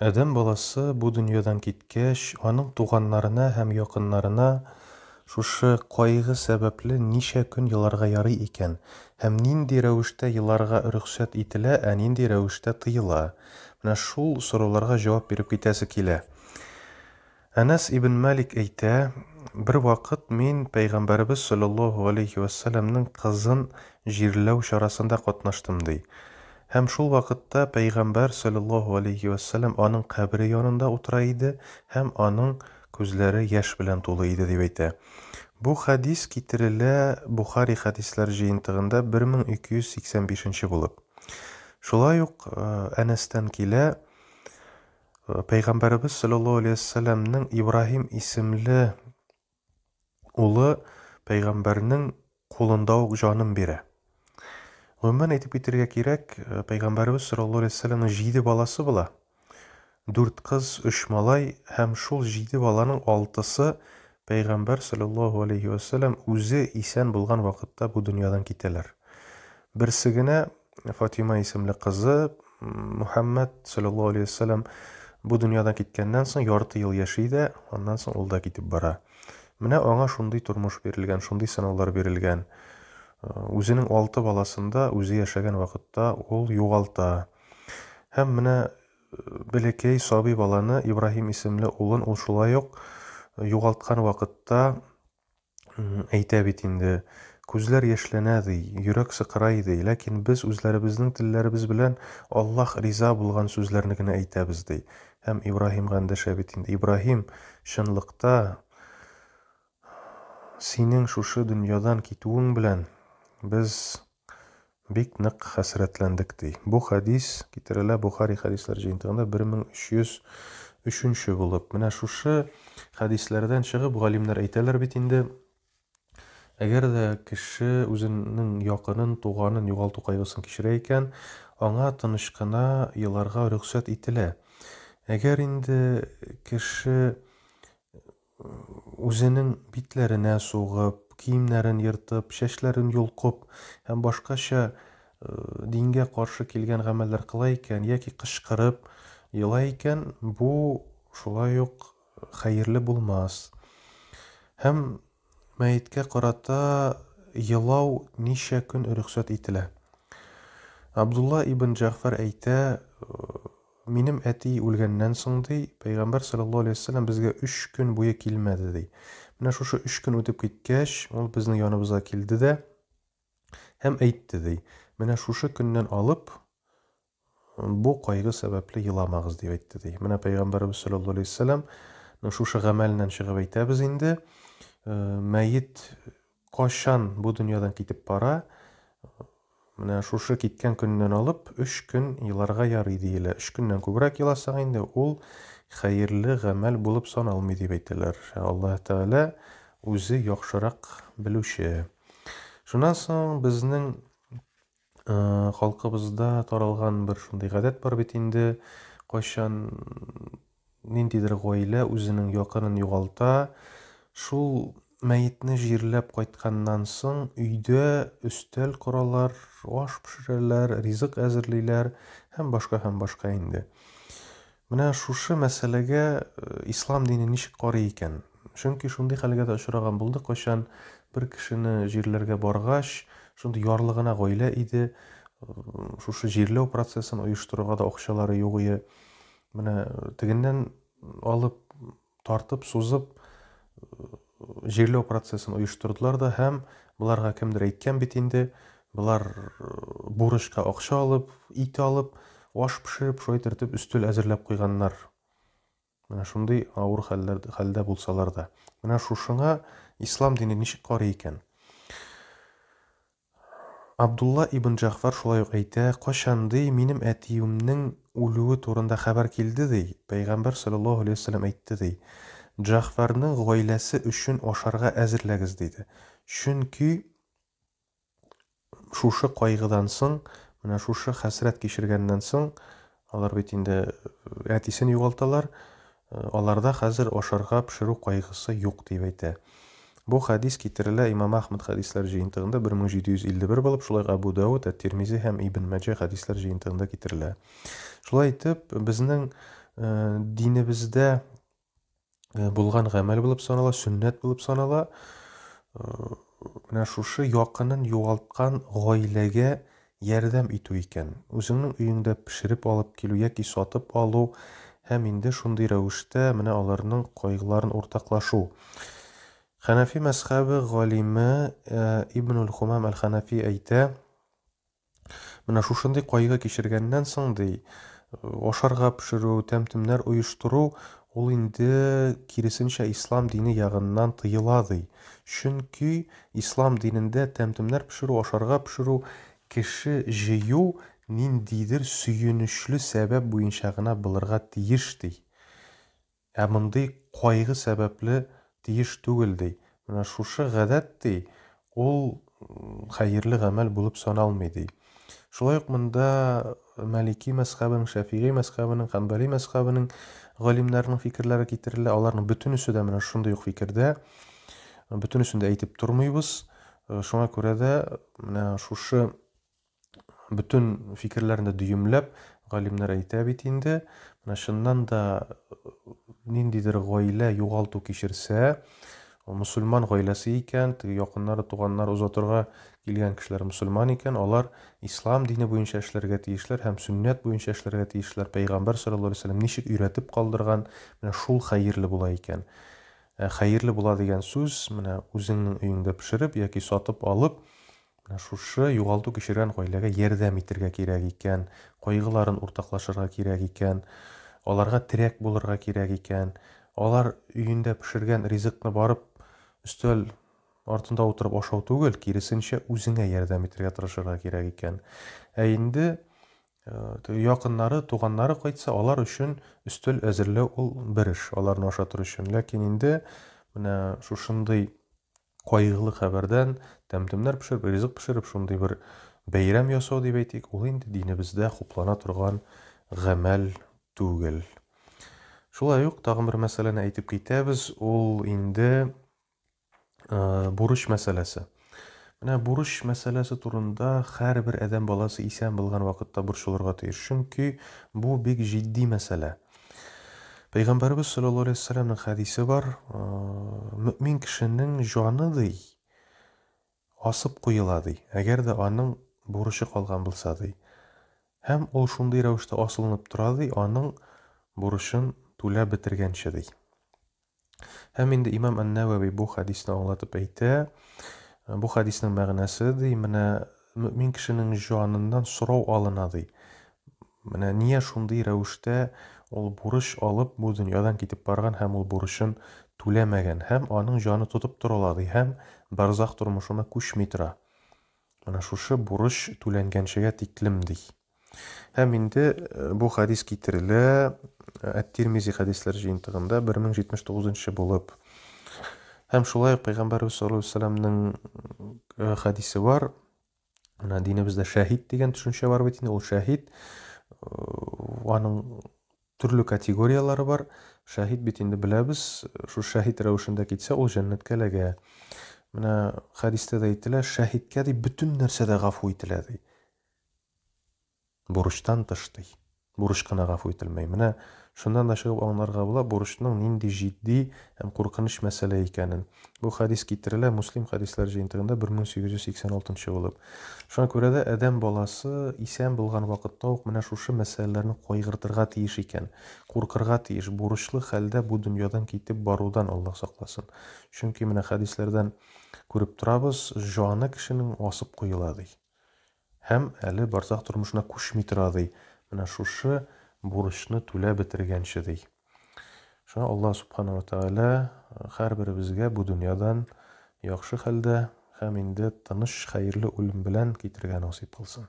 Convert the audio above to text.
Адәм баласы бу дөньядан киткәч, аның туганнарына һәм якыннарына шушы кайгы сәбәпле ничә көн еларга ярый икән һәм нинди рәвештә еларга рөхсәт ителә, ә нинди рәвештә тыела? Менә шул сорауларга җавап биреп китәсе килә. Әнәс ибн Малик әйтә, Бервакыт мин Пәйгамбәребез салләллаһу галәйһи вә сәлләмнең кызын җирләү чарасында катнаштым, ди. Һәм шул вакытта Пәйгамбәр салләллаһу галәйһи вә сәлләм аның кабере янында утыра иде һәм аның күзләре яшь белән тулы иде, дип әйтә. Бу хәдис китерелә Бухари хәдисләр җыентыгында 1285 нче булып. Шулай ук Әнәстән килә, Пәйгамбәребез саллаллаһу алейһи вәссәламнең Ибраһим исемле улы пәйгамбәрнең кулында ук җанын бирә. Гомумән әйтеп китәргә кирәк, пәйгамбәребез саллаллаһу алейһи вәссәламнең җиде баласы була. Дүрт кыз, өч малай һәм шул җиде баланың алтысы пәйгамбәр саллаллаһу алейһи вәссәлам үзе исән булган вакытта бу дөньядан китәләр. Берсе генә Фатима исемле кызы Мухәммәд саллаллаһу алейһи вәссәлам бу дөньядан киткәннән соң ярты ел яши дә, аннан соң ул да китеп бара. Менә аңа шундый тормыш бирелгән, шундый сынаулар бирелгән. Үзенең алты баласын да үзе яшәгән вакытта ул югалта. Һәм менә бәләкәй сабый баланы, Ибраһим исемле улын ул шулай ук югалткан вакытта Әйтә бит инде, күзләр яшьләнә, ди, йөрәк сыкрай, ди, ләкин без үзләребезнең телләребез белән Аллаһ риза булган сүзләрне генә әйтәбез, ди. Һәм Ибраһимга эндәшә бит инде, Ибраһим, чынлыкта, синең шушы дөньядан китүең белән без Бик нык хәсрәтләндек, ди. Бу хәдис китерелә Бохари хәдисләр җыентыгында 1303 нче булып. Менә шушы хәдисләрдән чыгып галимнәр әйтәләр бит инде, әгәр дә кеше үзенең якынын, туганын югалту кайгысын кичерә икән, аңа тыныч кына еларга рөхсәт ителә. Әгәр инде кеше үзенең битләренә сугып, киемнәрен ертып, чәчләрен йолкып һәм башкача дингә каршы килгән гамәлләр кыла икән яки кычкырып елай икән, бу шулай ук хәерле булмас. Һәм мәеткә карата елау ничә көн рөхсәт ителә? Абдулла ибн Җәгъфәр әйтә, Минем әти үлгәннән соң, ди, пәйгамбәр салләллаһу алейһи ва сәлләм безгә өч көн буе килмәде, ди. Менә шушы өч көн үтеп киткәч, ул безнең яныбызга килде дә һәм әйтте, ди, менә шушы көннән алып бу кайгы сәбәпле еламагыз, дип әйтте, ди. Менә пәйгамбәребез салләллаһу алейһи ва сәлләмнең шушы гамәленнән чыгып әйтәбез инде, мәет кайчан бу дөньядан китеп бара, менә шушы киткән көннән алып өч көн еларга ярый диелә. Өч көннән күбрәк еласаң инде, ул хәерле гамәл булып саналмый дип әйтәләр. Аллаһ Тәгалә үзе яхшырак белүче. Шуннан соң безнең халкыбызда таралган бер шундый гадәт бар бит инде, кайчан ниндидер гаилә үзенең якынын югалта, шул мәетне җирләп кайтканнан соң өйдә өстәл коралар, аш пешерәләр, ризык әзерлиләр һәм башка һәм башка инде. Менә шушы мәсьәләгә ислам дине ничек карый икән? Чөнки шундый хәлгә дә очраган булды, кайчан бер кешене җирләргә баргач, шундый ярлы гына гаилә иде, шушы җирләү процессын оештырырга да акчалары юк ие. Менә тегеннән алып, тартып, сузып җирләү процессын оештырдылар да һәм боларга кемдер әйткән бит инде, болар бурычка акча алып, ит алып, аш пешереп, шулай итеп өстәл әзерләп куйганнар. Менә шундый авыр хәлләр, хәлдә булсалар да. Менә шушыңа ислам дине ничек карый икән? Абдулла ибн Җәгъфәр шулай ук әйтә, Кайчан, ди, минем әтиемнең үлүе турында хәбәр килде, ди, Пәйгамбәр салләллаһу галәйһи ва сәлләм әйтте, ди, Җәгъфәрнең гаиләсе өчен ашарга әзерләгез, диде. Чөнки шушы кайгыдан соң, менә шушы хәсрәт кичергәннән соң, алар бит инде әтисен югалталар, Аларда хәзер ашарга пешерү кайгысы юк, дип әйтә. Бу хәдис китерелә Имам Әхмәд хәдисләр җыентыгында 1751 булып, шулай ук Әбу Дауд, Әт-Тирмизи һәм Ибн Мәҗә хәдисләр җыентыгында китерелә. Шулай итеп, безнең динебездә булган гамәл булып санала, сөннәт булып санала. Менә шушы якынын югалткан гаиләгә ярдәм итү икән. Үзеңнең өеңдә пешереп алып килү яки сатып алу һәм инде шундый рәвештә менә аларның кайгыларын уртаклашу. Хәнәфи мәзхәбе галиме Ибнуль Хумам әл-Хәнәфи әйтә, менә шушындый кайгы кичергәннән соң, ди, ашарга пешерү, тәм-төмнәр оештыру, ул инде киресенчә ислам дине ягыннан тыела, ди. Чөнки ислам динендә тәм-төмнәр пешерү, ашарга пешерү, кеше җыю ниндидер сөенечле сәбәп буенча гына булырга тиеш, ди. Ә мондый кайгы сәбәпле тиеш түгел, ди. Менә шушы гадәт, ди, ул хәерле гамәл булып саналмый, ди. Шулай ук монда Малики мәзхәбенең, Шәфигый мәзхәбенең, Ханбали мәзхәбенең галимнәренең фикерләре китерелә. Аларның бөтенесе дә менә шундый ук фикердә. Бөтенесен дә әйтеп тормыйбыз. Шуңа күрә дә менә шушы бөтен фикерләрне дә дөемләп галимнәр әйтә бит инде. Менә чыннан да ниндидер гаилә югалту кичерсә, мусульман гаиләсе икән, теге якыннары, туганнары озатырга килгән кешеләр мусульман икән, алар ислам дине буенча эшләргә тиешләр һәм сөннәт буенча эшләргә тиешләр. Пәйгамбәр саллаллаһу алейһи вәсәлләм ничек өйрәтеп калдырган, менә шул хәерле була икән. Ә хәерле була дигән сүз, менә үзеңнең өеңдә пешереп яки сатып алып, менә шушы югалту кичергән гаиләгә ярдәм итергә кирәк икән, кайгыларын уртаклашырга кирәк икән, аларга терәк булырга кирәк икән. Алар өендә пешергән ризыкны барып өстәл артында утырып ашау түгел, киресенчә үзеңә ярдәм итергә тырышырга кирәк икән. Ә инде якыннары, туганнары кайтса, алар өчен өстәл әзерләү ул бер эш, аларны ашатыр өчен. Ләкин инде менә шушындый кайгылы хәбәрдән тәм-төмнәр пешереп, ризык пешереп, шундый бер бәйрәм ясау дип әйтик, ул инде динебездә хуплана торган гамәл түгел. Шулай ук тагын бер мәсьәләне әйтеп китәбез, ул инде бурыч мәсьәләсе. Менә бурыч мәсьәләсе турында һәрбер адәм баласы исән булган вакытта борчылырга тиеш. Чөнки бу бик җитди мәсьәлә. Пәйгамбәребез саллаллаһу алейһи вәсәлләмнең хәдисе бар, мөэмин кешенең җаны ди, асып куела ди, әгәр дә аның бурычы калган булса ди. Һәм ул шундый рәвештә асылынып тора ди, аның бурычын түләп бетергәнче ди. Һәм инде имам Ән-Нәвәви бу хәдисне аңлатып әйтә. Бу хәдиснең мәгънәсе ди, менә мөмин кешенең җаныннан сорау алына ди. Менә нигә шундый рәвештә ул бурыч алып бу дөньядан китеп барган һәм ул бурычын түләмәгән һәм аның җаны тотып торыла ди һәм барзах тормышына күчми тора. Менә шушы бурыч түләнгәнчегә тиклем ди. Һәм инде бу хәдис китерелә Әт-Тирмизи хәдисләр җыентыгында 1079 нчы булып. Һәм шулай ук Пәйгамбәрбез саллаллаһу алейһи вәсәлләмнең хәдисе бар. Менә динебездә шәһид дигән төшенчә бар бит инде, ул шәһид аның төрле категорияләре бар. Шәһид бит инде беләбез, шул шәһид рәвешендә китсә, ул җәннәткә эләгә. Менә хәдистә дә әйтелә, шәһидкә ди бөтен нәрсә дә гафу ителә ди. Бурычтан тыш, ди. Бурыч кына гафу ителмәй. Менә шуннан да чыгып аңларга була бурычның нинди җитди һәм куркыныч мәсьәлә икәнен. Бу хәдис китерелә Муслим хәдисләр җыентыгында 1886 нчы булып. Шуңа күрә дә адәм баласы исән булган вакытта ук менә шушы мәсьәләләрне кайгыртырга тиеш икән. Куркырга тиеш, бурычлы хәлдә бу дөньядан китеп барудан, Аллаһ сакласын. Чөнки менә хәдисләрдән күреп торабыз, җаны кешенең асып куела, ди. Һәм әле барзах тормышына күчми тора, ди. Менә шушы бурычны түләп бетергәнче, ди. Шуңа Аллаһ Субхана ва Тәгалә һәрберебезгә бу дөньядан яхшы хәлдә һәм инде тыныч, хәерле үлем белән китергә насыйп кылсын.